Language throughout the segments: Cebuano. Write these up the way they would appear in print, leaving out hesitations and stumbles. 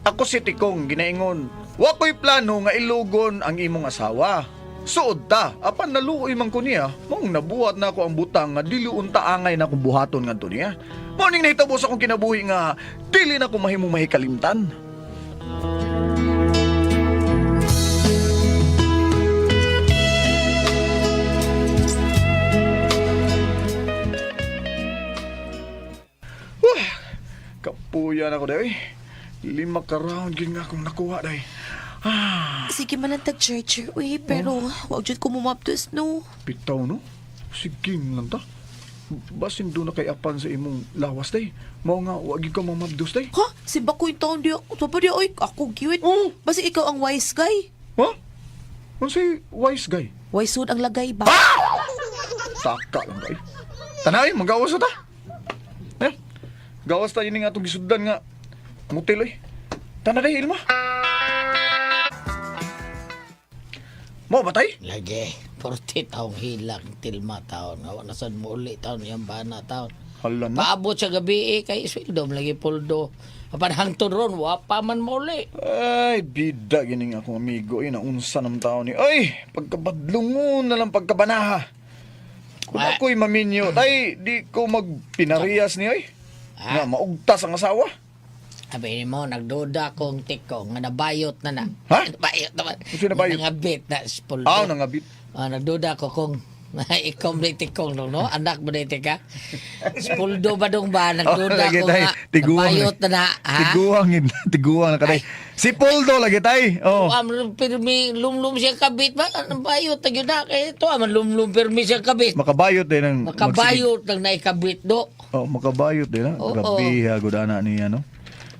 Ako si Tikong ginaingon. Wa ko'y plano nga ilugon ang imong asawa. Suod ta, apan naluoy man ko niya, mong nabuhat na ako ang butang nga dili unta angay na akong buhaton ngadto niya. Mao ning nahitabo sa akong kinabuhi nga dili na ko mahimong mahikalimtan. Wah, kapuya na ko day. 5 ka round gyud nga akong nakuha day. Sige man lang tag church, uy, pero wag jud ko mumaptos, no. Bitaw no? Sige lang ta. Basin doon na kay apan sa imong lawas day. Mao nga wag gyud ka mamabdos day. Ha? Simba ko yung taon di ako. Saba di, oy, ako gyud. Oo. Basta ikaw ang wise guy. Ha? Unsay wise guy? Wise sud ang lagay ba? Taka lang kay. Tanay, magawas na ta. Eh, gawas tayo ni nga itong gisudlan nga. Mutil eh. Tanay, Ilma. Mo ba tay? Lagi, 40 taong hilak, tilma taon. Awa na sad mo uli taon, yung bana taon. Hala na. Paabot sa gabi eh, kay sweldo, lagi puldo. Apan hangtod ron, wa pa man mo uli. Ay, bida gining akong amigo. Ay, naunsa ng tao ni. Ay, pagkabadlungon na lang pagkabanaha. Kung Ah. ako'y maminyo, tay, di ko magpinariyas ni ay. Ah. Nga, maugtas ang asawa. Sabi mo, nagduda kong tiko, nga nabayot na na. Ha? Nabayot naman. Ano nabayot? Nangabit na, si puldo. Ah, nangabit. Ah, nagduda ko kung ikaw ba tikong no, no? Anak mo na tika. Spuldo ba dong ba? Nagduda Oh, lagi ko tay. nga. Tiguang. Nabayot na na. Ha? Tiguang, tiguang na katay. Si Poldo lagi tay. Oh. Am pirmi lumlum siya kabit ba? Ang bayot na gyud na kay ito aman lumlum pirmi siya kabit. Makabayot din ang Makabayot lang na ikabit do. Oh, makabayot din ha. Oo. Grabe ha, gudana niya no.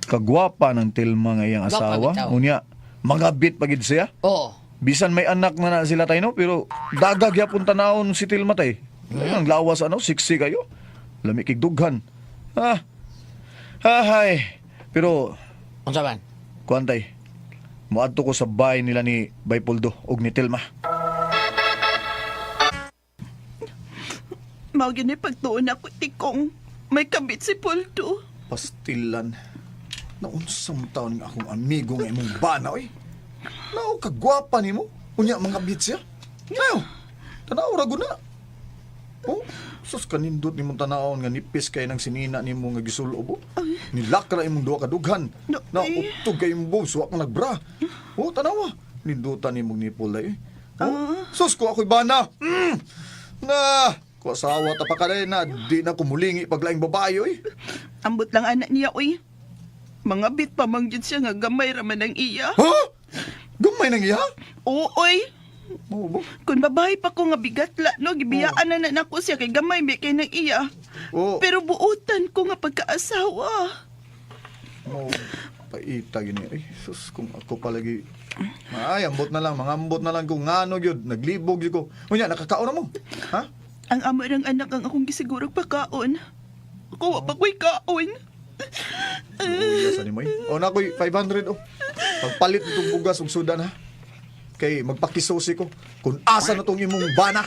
Kagwapa ng tilma nga iyang Gwapa asawa. bitaw. Unya, magabit pagid siya. Oo. Bisan may anak na na sila tayo no, pero dagag yapon tanawon si Tilma tay. Ang lawas ano, siksi kayo. Lami kig dughan. Ah. Ahay. Pero Unsa man? kuan tay. Moadto ko sa bahay nila ni Bay Poldo og ni Tilma. Mao gyud ni pagtuon ako tikong. May kabit si Poldo. Pastilan. Naunsang taon nga akong amigo nga imong bana oy. Nao kagwapa nimo. Unya mga bit siya. Nayo. Tanaw ra gud na. Oh, sus kanindot nimong tanawon nga nipis kay nang sinina nimo nga gisulob. Oh. Nilakra imong duha ka dughan. No, Na eh. utog kay imong boobs, wa ka nagbra. Oh, tanawa. Nindutan nimong nipple day. Oh, sus ko ako'y bana. Na, ko asawa ta pa ka day na di na kumulingi paglaing babae oy. Ambot lang anak niya oy. Mga bit pa man gyud siya nga gamay ra man ang iya. Ha? Gamay nang iya? Oo oy. Oo ba? Kung babae pa ko nga bigat la no gibiyaan na na nako siya kay gamay mi kay nang iya. Oo. Pero buotan ko nga pagkaasawa. Mo paita gini. Ay, sus kung ako palagi. Ay, ambot na lang, mga ambot na lang kung ngano gyud, naglibog gyud ko. Unya nakakaon na mo. Ha? Ang amo ng anak ang akong gisigurog pagkaon. Ako wa pa ko'y kaon. Uy, sa nimo eh. O na ko'y 500 oh. Pagpalit nitong bugas ug sudan ha. Kay magpakisusi ko kung asa na tong imong bana.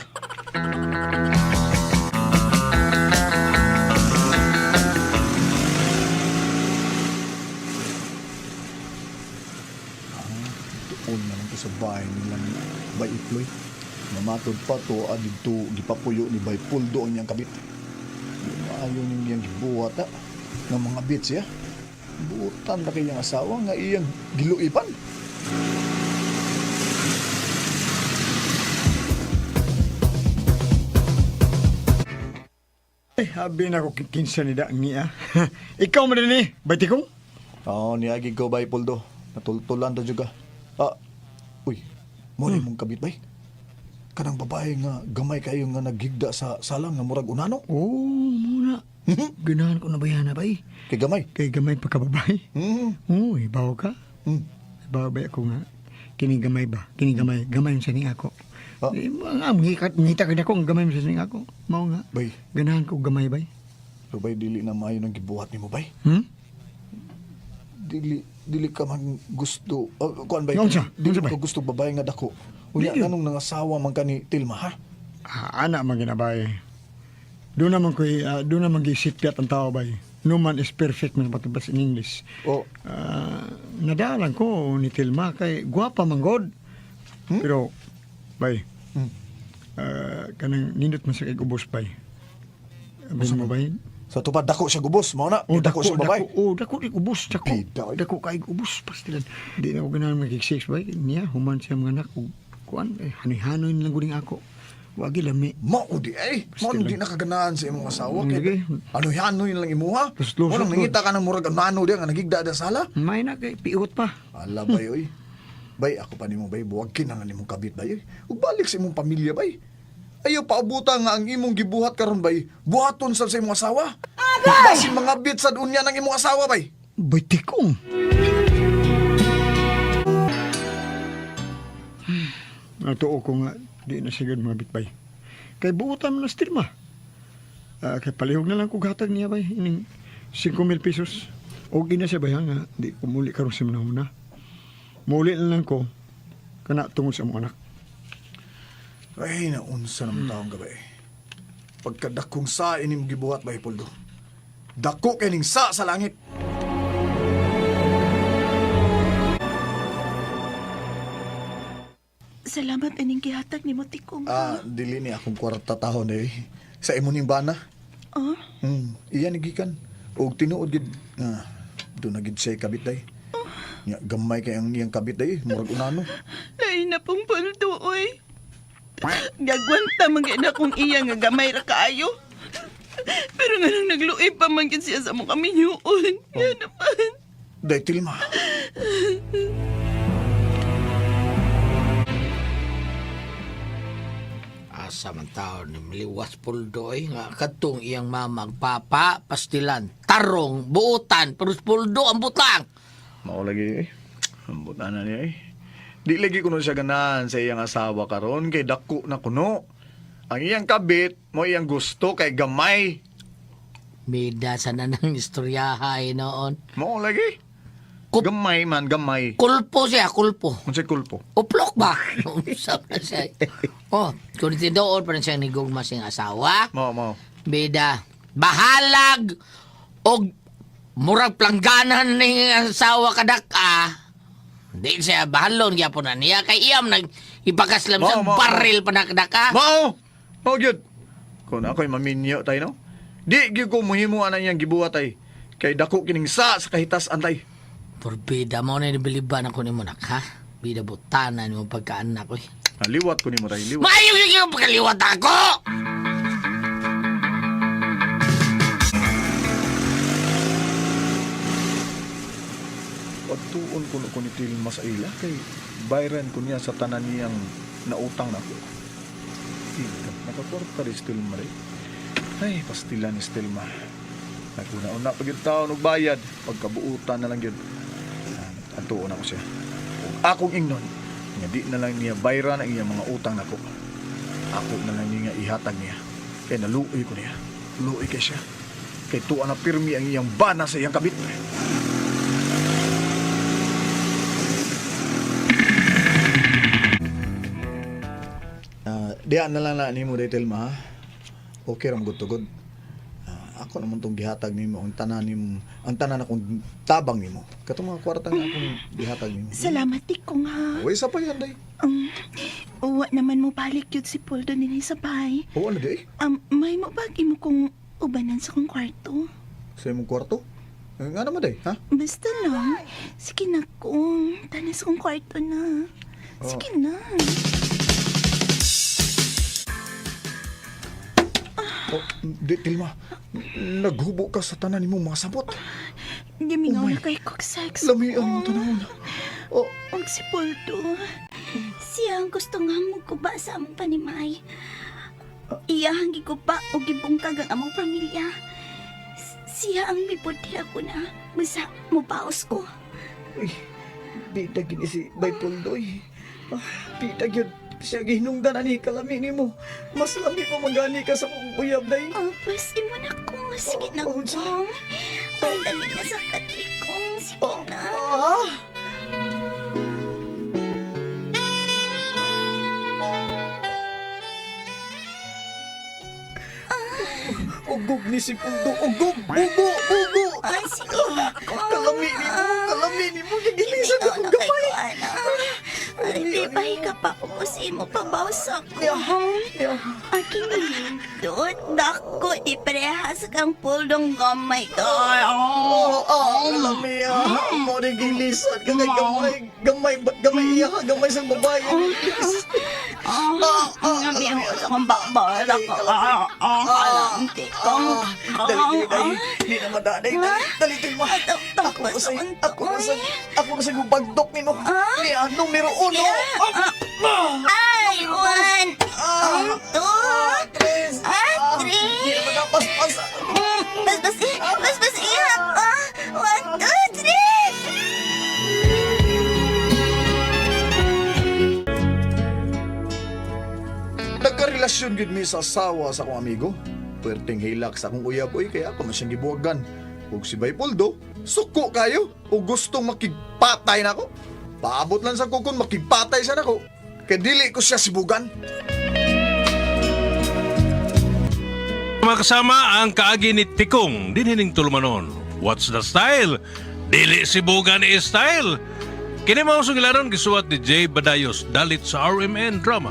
Tuon na lang ko sa bahay nila ni Bay Iploy. Namatod pa to didto gipapuyo ni Bay Puldo ang iyang kabit. Di maayo ning iyang gibuhat ah, ng mga bit siya. Buutan na kayang asawa nga iyang giluipan. Ay, habi na ko kinsa ni da niya. Ikaw man din eh, bayti kong? Oo, niagi ko Bay Puldo. Natultulan ta juga. Ah, uy, mo ni mong kabit bay. Kanang babae nga gamay kayo nga naghigda sa salang nga murag unano. Oo, muna. Ganahan ko na ba yan, bay? Kay gamay. Kay gamay pagkababay. Oo, ibaw ka. Ibaw ba ako nga? Kini gamay ba? Kini gamay. Gamay sa ning ako. Ah. Eh, nga, mangita ka na ko, ang gamay sa ning ako. Mao nga. Bay, Ganahan ko gamay bay. pero bay dili na maayo nang gibuhat nimo bay. Hmm? Dili dili ka man gusto kuan bay. Unsa? Dili Unsa, bay? ka gusto babae nga dako. Unya Dili. nganong nangasawa man ka ni Tilma ha? Ah, ana man ginabay. Doon naman ko, doon naman gisipyat ang tao bay. No man is perfect man patubas in English. O Ah, Nadalan ko ni Tilma kay gwapa man god. Pero bay. Kanang nindot man sa kay ubos bay. Abi mo bay? Sa tupad dako siya gubos, mao na. Oh, dako, siya babay. Dako, oh, dako di ubos, dako. Bida, oy. Dako kay ubos pastilan. Di na ko ganahan magig-sex bay. Niya human siya mga anak og kuan eh hanoy-hanoy na lang gud ning ako. Wagi lami. Mao di ay. Mao Pastilan. di nakaganaan sa imong asawa kay. Lagi. Ano hanoy lang imuha? Luslusot Mo nang gud. nangita ka ng murag ano diya nga nagigda da sala. May na kay piot pa. Ala bay oy. Bay ako pa nimo bay buwag kinahanglan nimong kabit bay. Oy. Ug balik sa imong pamilya bay. Ayaw paabutan nga ang imong gibuhat karon bay. Buhaton sad sa imong asawa. Basin mga bit sad unya ng imong asawa bay. Bay tikong. Natuo ko nga di na sigud mga bitbay. Kay buotan man na stirma. Kay palihog na lang kog hatag niya bay ining 5,000 pesos. Okay na siya bay ha, nga di ko muli karon sa una. Muli na lang ko kana tungod sa among anak. Ay, naunsa naman taong gabay. Pagkadakong sa inim gibuhat bay Poldo. Dako kay ning sa langit. Salamat ining gihatag nimo tikong. Dili ni akong kwarta tahon eh. Sa imo ning bana. Ah? Iya ni gikan. Og tinuod gid nga do na gid siya kabit day. Nya gamay kay ang iyang kabit day, murag unano. Lain na pong Poldo, oy. Gagwanta man gyud akong iya nga gamay ra kaayo. Pero nga nang nagluoy pa man gyud siya sa among kaminyuon. Nga naman. Day tilma. Asa man tao ni Maliwas Puldo eh, nga katong iyang mama ang papa, pastilan, tarong, buutan, pero Puldo ang butang. Mao lagi eh. Ambot na niya eh. Di lagi kuno siya ganahan sa iyang asawa karon kay dako na kuno. Ang iyang kabit mo iyang gusto kay gamay. Bida sa na ng istoryaha eh, noon. Mao lagi. Gamay man, gamay. Kulpo siya, kulpo. Unsay kulpo? Uplok ba? Usap na siya. Oh, kung tindoon pa rin siya ni Gugma siyang asawa. Mao mao. Bida, bahalag og murag plangganan ni asawa kadaka. Di siya bahalon gyapon na niya kay iyam nag ipakaslam sa Mao, mao, baril pa na kadaka. Mao! Mao gyud. Kung ako'y maminyo tayo, no? Di gyud ko muhimo ana iyang gibuhat ay. Kay dako kining sa kahitas antay. Porbida mo na nibiliban ako nimo nak ha. Bida butanan mo pagkaanak oy. Liwat ko nimo tay, liwat. Maayo gyud yung pagkaliwat ako. Pagtuon ko ko ni Tilma sa ila kay bayran ko niya sa tanan niyang nautang nako. Ika, nakakwarta rin si Tilma rin. Ay, pastila ni Tilma. Naguna-una pag yung taon og bayad, pagkabuutan na lang yun. Antuon ako siya. Ug akong ingnon, nga di na lang niya bayran ang iyang mga utang nako. Ako na lang niya ihatag niya. Kay naluoy ko niya. Luoy kay siya. Kay tuwa na pirmi ang iyang bana sa iyang kabit. Diyan na lang na nimo day Telma ha. Okay ra gud tugod. Ako naman tong gihatag nimo ang tanan nimo, ang tanan akong tabang nimo. Katong mga kwarta nga akong gihatag nimo. Salamat tikong ha. Uy, sa pa yan day. Uwa naman mo balik yun si Poldo dinhi sa bahay. Oo, ano day? May mo bag imo kong ubanan sa kong kwarto. Sa imong kwarto? Eh, nga naman day, ha? Basta lang. Sige na kong. Tanas kong kwarto na. Sige na. Oh, di, Tilma, naghubo ka sa tanan nimo mga sabot. Gimingaw Oh my. na kay kog sex. Lami ang imong tanawon. Oh, Og si Poldo. Siya ang gusto nga mo sa among panimay. Iya ang giguba o gibungkag ang among pamilya. Siya ang miputi ako na masa mubaos ko. Uy, bida gini si Bay Puldoy. Bida gyud siya gihinungdan ani kalami nimo. Mas lami pa manggani ka sa kong uyab day. Oh, pas imo na ko. Sige na Oh, unsa? kong. Ang dali na sa katikong. Sige na. Ah! Ugog ni si Puldo. Ugog! Bugo! Bugo! Ay, sige na kong. Kalami nimo! Kalami nimo! Gigiliran Lipay ka pa ko sa imo pabaw sa ko. Yeah. Aking nindot, dako, di parehas kang puldong gamay ka. Oh, ah, lami ah. Mo rin gilisan ka kay gamay, gamay, gamay iya ka, gamay sang babae. Ah, ngabi ang sa kong bakbala ko. Ah, ah, kalante kong. Dali, dali, dali. Di na madanay. Dali, dali, dali mo. Atap-tap Ako na sa, sa ako na sa, ako na sa gubagdok nimo. Niya, numero uno. Ay, one, Ah, two, tres. ah, three. Di na madapaspas. Bas, bas, bas, bas, ihap. Ah, one, two, three. Nagkarelasyon gid mi sa asawa sa akong amigo. Puwerteng hilak sa akong uyab oy kaya ako man siyang gibuwagan. Ug si Bay Poldo, suko kayo ug gustong makigpatay nako. Paabot lang sa kukon makigpatay sa nako. Kay dili ko siya sibugan. Mga kasama ang kaagi ni Tikong dinhining tulumanon. What's the style? Dili sibugan is style. Kini mao sugilaron gisuwat ni Jay Badayos dalit sa RMN Drama.